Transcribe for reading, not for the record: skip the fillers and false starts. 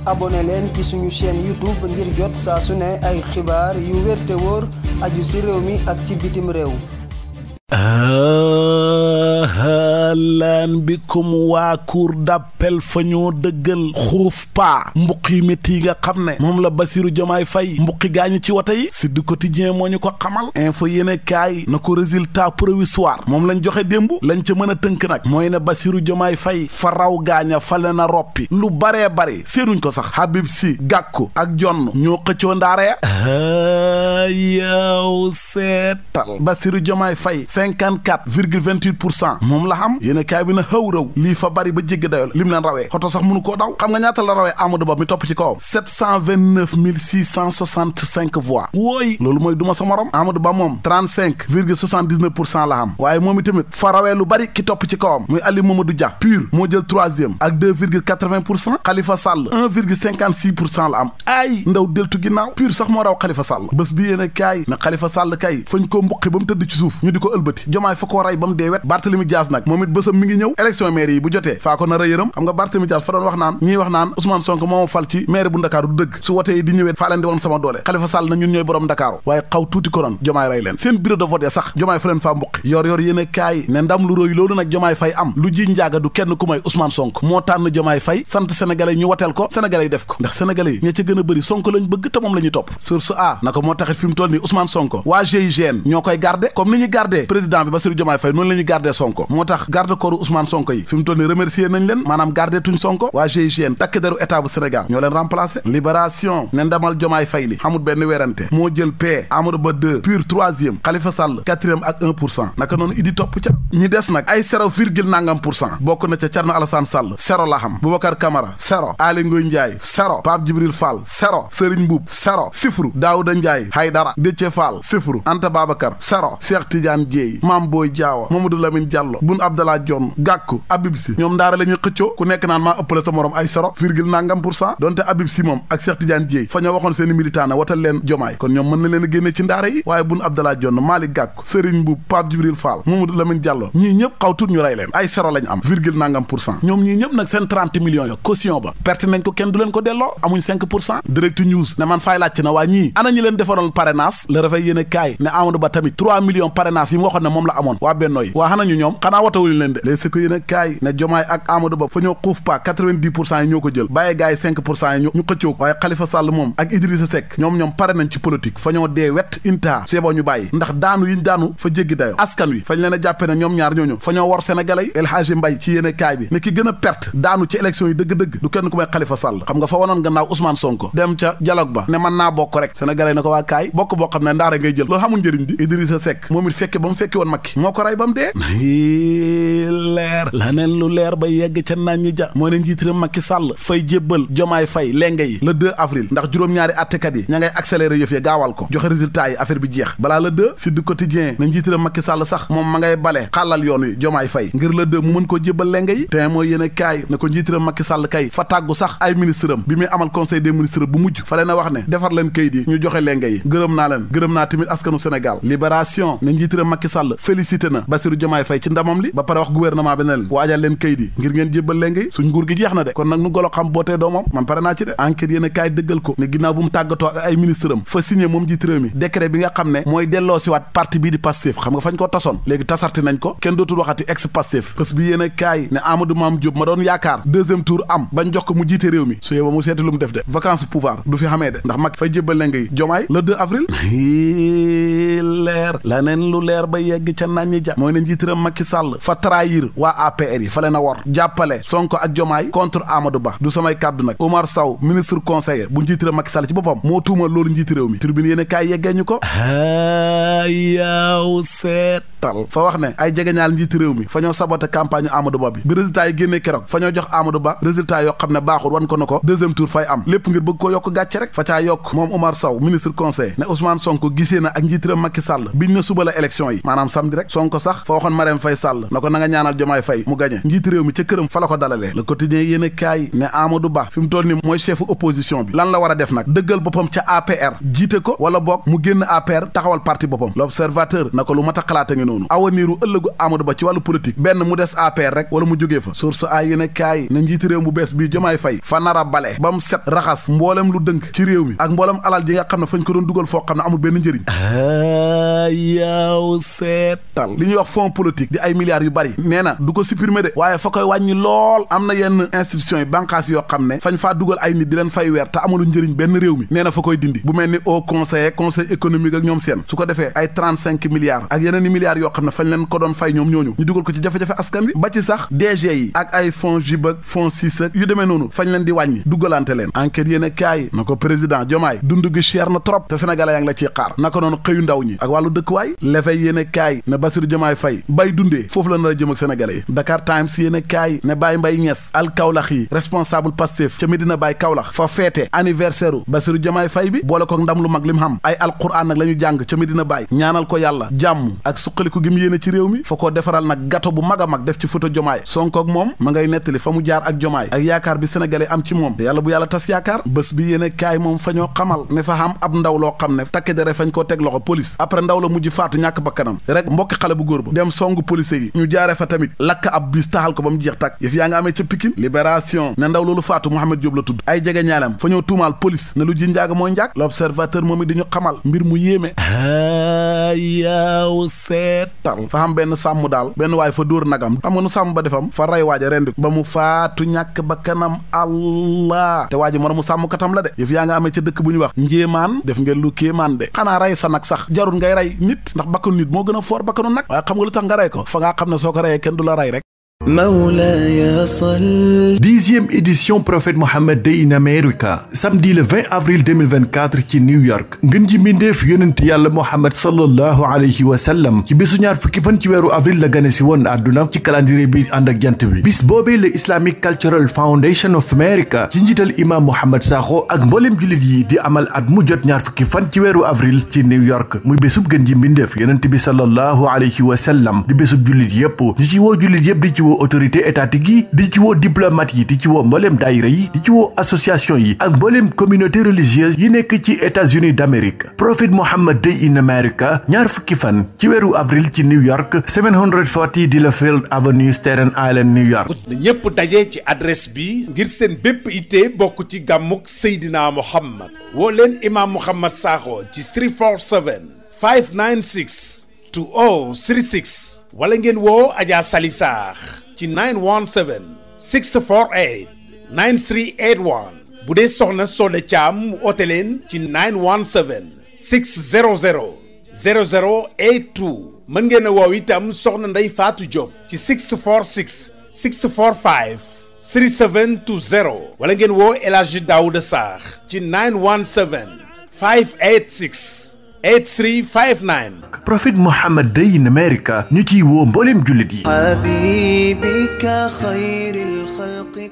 abonné leen ci suñu chaîne YouTube ngir jot saa su ne ay xibaar yu wér te wóor aju ci réew mi ak ci bitim réew. lan bikum waa cour d'appel fa ñoo dëggal xuuf paa mbuq yi métti yi nga xam ne moom la Bassirou Diomaye Faye mbuqi gaañu ci wote yi si du quotidien moo ñu ko xamal info yéene kaay na ko résultat provisoire moom lañ joxe démb lañ ca mën a tënk nag mooy ne Bassirou Diomaye Faye fa raw gaaña fa leen a roppi lu baree bari séenuñ ko sax Habib Sy Gakou ak Jonn ñoo xëccoo ndaare yow seetal Bassirou Diomaye Faye 54,28% moom la xam yéen kaay bi na xëw raw lii fa bari ba jéggi dayo lim leen rawee xoto sax mënu koo daw xam nga ñaata la rawee Amadou Ba mi topp ci kawam 729 voix wooy loolu mooy duma sa morom Amadou Ba moom 35,79% la xam waaye moom itamit fa rawee lu bari ki topp ci kawam muy Ali Mamadou Dia pur moo jël troisième ak 2,80% Khalifa Sall 1,56% la am ay ndaw deltu ginnaaw pur sax moo raw Khalifa Sall bés bi yéen kaay na Khalifa Sall kay fañ koo mbuqi ba mu tëdd ci suuf ñu di ko ëlbati Diomaye fa koo ray ba mu dee wet Barthélemy Dias nag moom it bésam mi ngi ñëw élection maire yi bu jotee faa ko nar a yërëm xam nga Barthélemy Dias fa doon wax naan ñii wax naan Ousmane Sonko moo ma fal ci maire bu Ndakaaru du dëgg su wotee yi di ñëwee faa leen di woon sama doole Khalifa Sall na ñun ñooy borom Ndakaaru waaye xaw tuuti ko noon Diomaye ray leen seen bureau de vote ya sax Diomaye fa leen faa mbuqi yor yéene kaay ne ndam lu róy loolu nag Diomaye Faye am lu ji njaaga du kenn ku may Ousmane Sonko moo tànn Diomaye Faye sant sénégalais ñu woteel ko sénégalais yi def ko ndax sénégalais yi ña ca gën a bëri Sonko lañ bëgg te moom la ñuy topp source a na ko moo taxit fi mu toll nii Ousmane Sonko waa GIGN ñoo koy garder comme ni ñu garder président bi Bassirou Diomaye Faye noonu la ñuy garder Sonko moo tax garde corps Ousmane Sonko yi fi mu toll nii remercier nañ leen maanaam garder tuñ Sonko waa GIGN takk deru état bu Sénégal ñoo leen remplacer libération ne ndamal Diomaye Faye li xamul benn werante moo jël P Amadou Ba 2 pur troisième Khalifa Sall quatrième ak 1% naka noonu idi topp ca ñi des nag ay 0,nangam% bokk na ca Thierno Alassane Sall 0 la xam Boubacar Camara 0 Aly Ngouille Ndiaye 0 Pape Djibril Fall 0 Serigne Mboup 0 sifru Daouda Ndiaye Haydara Déthié Fall sifru Anta Babacar 0 Cheikh Tidiane Dièye Mame Boye Diao Mamadou Lamine Diallo Boun Abdallah Dionne Gakou Habib Sy ñoom ndaara la ñuy xëccoo ku nekk naan maa ëppale sa morom ay 0,nangam% donte Habib Sy moom ak Cheikh Tidiane Dièye fa ñoo waxoon seeni militant na watal leen Diomaye kon ñoom mën na leen a génne ci ndaara yi waaye Boun Abdallah Dionne Malick Gakou Serigne Mboup Pape Djibril Fall Mamadou Lamine Diallo ñii ñëpp xaw tuut ñu rey leen ay 0 lañ am nangam% ñoom ñii ñëpp nag seen 30 millions yo caution ba perte nañ ko kenn du leen ko delloo amuñ 5% direct news ne man fay laajte na waa ñii ana ñi leen defaroon parrainage le réveil yéen a kaay ne Amadou Ba tamit 3 millions parrainage yi mu waxoon ne moom la amoon waa Benno yi waa xana ñu ñoom xanaa watawuñu leen de les si ko yéen a kaay ne Diomaye ak Amadou Ba fa ñoo xuuf pa 90% yi ñoo ko jël bàyyee gars yi 5% yi ñu xëccoo ko waaye Khalifa Sall moom ak Idrissa Seck ñoom pare nañ ci politique fa ñoo dee wet inta seeboo ñu bàyyi ndax daanu yiñ daanu fa jéggi dayo askan wi fañ leen a jàppe ne ñoom ñaar ñooñu fa ñoo war sénégalais yi El Hadji Mbaye ci yéen a kaay bi ne ki gën a perte daanu ci élection yi dëgg-dëgg du kenn ku may Khalifa Sall xam nga fa wanoon gannaaw Ousmane Sonko dem ca dialogue ba ne man naa bokk rek sénégalais na ko waa kaay bokk boo xam ne ndaara ngay jël loolu xamul njëriñ di Idrissa Seck moom it fekke ba mu fekki woon Macky moo ko rey ba mu dee leer la neen lu leer ba yegg ca naan ñi ja moo ne njiitiram Macky Sall fay jébbal Diomaye Faye lenge yi le 2 avril ndax juróom-ñaari attekat yi ña ngay accélérer yëf ya gaawal ko joxe résultat yi affaire bi jeex balaa le 2 si du quotidien na njiitiram Macky Sall sax moom ma ngay bale xàllal yoon wi Diomaye Faye ngir le 2 mu mën koo jébbal lenge yi te mooy yéen a kaay na ko njiitiram Macky Sall kay fa tàggu sax ay ministre am bi muy amal conseil des ministres bu mujj fa leen a wax ne defar leen kayit yi ñu joxe lenge yi gërëm naa leen gërëm naa tamit askanu Sénégal libération ne njiitiram Macky Sall félicité na Bassirou Diomaye Faye ci ndamam li ba pare wax gouvernement bi ne leen waajal leen kayit yi ngir ngeen jébbal lenge yi suñ nguur gi jeex na de kon nag nu golo xam bootee doomam man pare naa ci de enquête yéen a kaay dëggal ko ne ginnaaw bu mu tàggatoo ak ay ministre am fa signé moom njiit réew mi décret bi nga xam ne mooy delloo si waat parti bii di Pastef xam nga fañ ko tasoon léegi tasarti nañ ko kenn dootul waxati ex Pastef bés bi yéen a kaay ne Amadou Mame Diop ma doon yaakaar deuxième tour am bañ jox ko mu jiite réew mi su yeba mu seeti lu mu def de vacances pouvoir du fi xamee de ndax mag fay jébbal lenge yi Diomaye le 2 avril leer la neen lu leer ba yegg ca naññi ja mooy ne njiitiram Macky Sall fa trahir waa APR yi fa leen a wor jàppale Sonko ak Diomaye contre Amadou Ba du samay kàddu nag Omar Sow ministre conseiller bu njiitiram Macky Sall ci boppam moo tuumal loolu njiiti réew mi tribune yéen a kaay yeggee ñu ko yaw seetal fa wax ne ay jegeñaal njiiti réew mi fa ñoo saboté campagne Amadou Ba bi résultat yi génnee keroog fa ñoo jox Amadou Ba résultat yoo xam ne baaxul wan ko na ko deuxième tour fay am lépp ngir bëgg ko yokk gàcce rek fa caa yokk moom Omar Sow ministre conseiller ne Ousmane Sonko gisee na ak njiiti réew Macky Sall biñ na suba la élection yi maanaam samedi rek Sonko sax fa waxoon Marème Faye Sall na ko na nga ñaanal Diomaye Faye mu gañe njiiti réew mi ca këram fa la ko dalalee Le Quotidien yéen a kaay ne Amadou Ba fi mu toll ni mooy chefu opposition bi lan la war a def nag dëggal boppam ca APR jiite ko wala boog mu génn APR taxawal parti boppam L'Observateur na ko lu mat a xalaata ngi noonu awaniiru ëllëgu Amadou Ba ci wàllu politique benn mu des APR rek wala mu jógee fa source ay yéen a kaay ne njiiti réew bu bees bii Diomaye Faye fa nar a bale ba mu set raxas mboolem lu dënk ci réew mi ak mboolem alal ji nga xam ne fañ ko doon dugal foo xam ne amul benn njëriñ yaaw seetal li ñuy wax fonds politique di ay milliards yu bari nee na du ko supprimer de waaye fa koy wàññi lool am na yenn institutions yi banqaas yoo xam ne fañ faa dugal ay nit di leen fay weer te amulu njëriñ benn réew mi nee na fa koy dindi bu mel ni au conseil économique ak ñoom seen su ko defee ay 35 milliards ak yeneen i milliards yoo xam ne fañ leen ko doon fay ñoom ñooñu ñu dugal ko ci jafe-jafe askan wi ba ci sax DG yi ak ay fonds JIB ak fonds Cisse ak yu demee noonu fañ leen di wàññi duggalante leen enquête yéen a kaay na ko président Diomaye dund gi cher na trop te sénégalais yaa ngi la ciy xaar naka noonu xëyu ndaw ñi ak wàllu dëkkuwaay L'Éveil yéen a kaay ne Bassirou Diomaye Faye bay dundee foofu la nar a jëm ak sénégalais yi Dakar Times yéen a kaay ne Baye Mbaye Niass al Kaolack yi responsable Pastef ca Medina Baye Kaolack fa feete anniversaire u Bassirou Diomaye Faye bi boole ko ndam lu mag lim xam ay alquran nag la ñu jàng ca Medina Baye ñaanal ko yàlla jàmm ak suqaliku gi mu yéene ci réew mi fa koo defaral nag gâteau bu mag a mag def ci photo Diomaye Sonko ak moom ma ngay nettali fa mu jaar ak Diomaye ak yaakaar bi sénégalais am ci moom te yàlla bu yàlla tas yaakaar bés bi yéen a kaay moom fa ñoo xamal ne fa xam ab ndaw loo xam ne takk dere fañ koo teg loxo police après ndaw la mujj faatu ñàkk bakkanam rek mbokki xale bu góor ba dem songu police yi ñu jaare fa tamit lakk ab bus taxal ko ba mu jeex tàkk yëf yaa nga amee ca Pikine Libération ne ndaw loolu faatu Mouhamed Diop la tudd ay jege ñaalem fa ñoo tuumaal police ne lu ji njaaga mooy njaag L'Observateur moom it di ñu xamal mbir mu yéeme yaaw seetal fa xam benn sàmm daal benn waay fa dóor nagam xam nga nu sàmm ba defam fa rey waaja rendi ba mu faatu ñàkk bakkanam Allah te waaji moromu sàmmkatam la de yëf yaa nga amee ca dëkk bu ñu wax njéemaan def ngeen lu kéemaan de xanaa rey sa nag sax jarul ngay rey nit ndax bakkanu nit moo gën a foor bakkanu nag waaye xam nga lu tax nga rey ko fa ngaa xam ne soo ko reyee kenn du la rey rek Mawlaya Sall. 10e édition Prophète Mohammed Day in America samedi le 20 avril 2024 ci New York ngën ji mbindeef yonent yàlla Mohammed sallallahu alayhi wa sallam ci bésu ñaar fukki fan ci weeru avril la gane si woon àdduna ci calendrier bi ànd ak jant bi bis boobee le Islamic Cultural Foundation of America ci njiital imam Mohamed Sakho ak mbooleem jullit yi di amal at mu jot ñaar fukki fan ci weeru avril ci New York muy bésub gën ji mbindeef yonent bi sallallahu alayhi wa sallam di bésub jullit yépp di ci woo jullit yépp di ci woo autorité étatique yi di ci woo diplomate yi di ci woo mbooleem daayira yi di ci woo association yi ak mbooleem communauté religieuse yi nekk ci États-Unis d'Amérique Prophet Mohammed Day in America ñaar fukki fan ci weeru avril ci New York 740 Delafield Avenue Staten Island New York na ñépp daje ci adresse bi ngir seen bépp ittee bokk ci gàmmuk Seydina Mohamed woo leen imam Mohamed Sakho ci 347 596 2036 wala ngeen woo Adja Sali Sarr ci 917 648 9381 bu dee soxna Soda Thiam mu oote leen ci 917 600 0082 mën ngeen a woow itam soxna Ndey Fatou Diop ci 646 645 3720 wala ngeen woo El Hadji Daouda Sarr ci 917 586 8359 Prophet Mohammed Day in America ñu ciy woo mbooleem jullit yi habibika khayril khalqi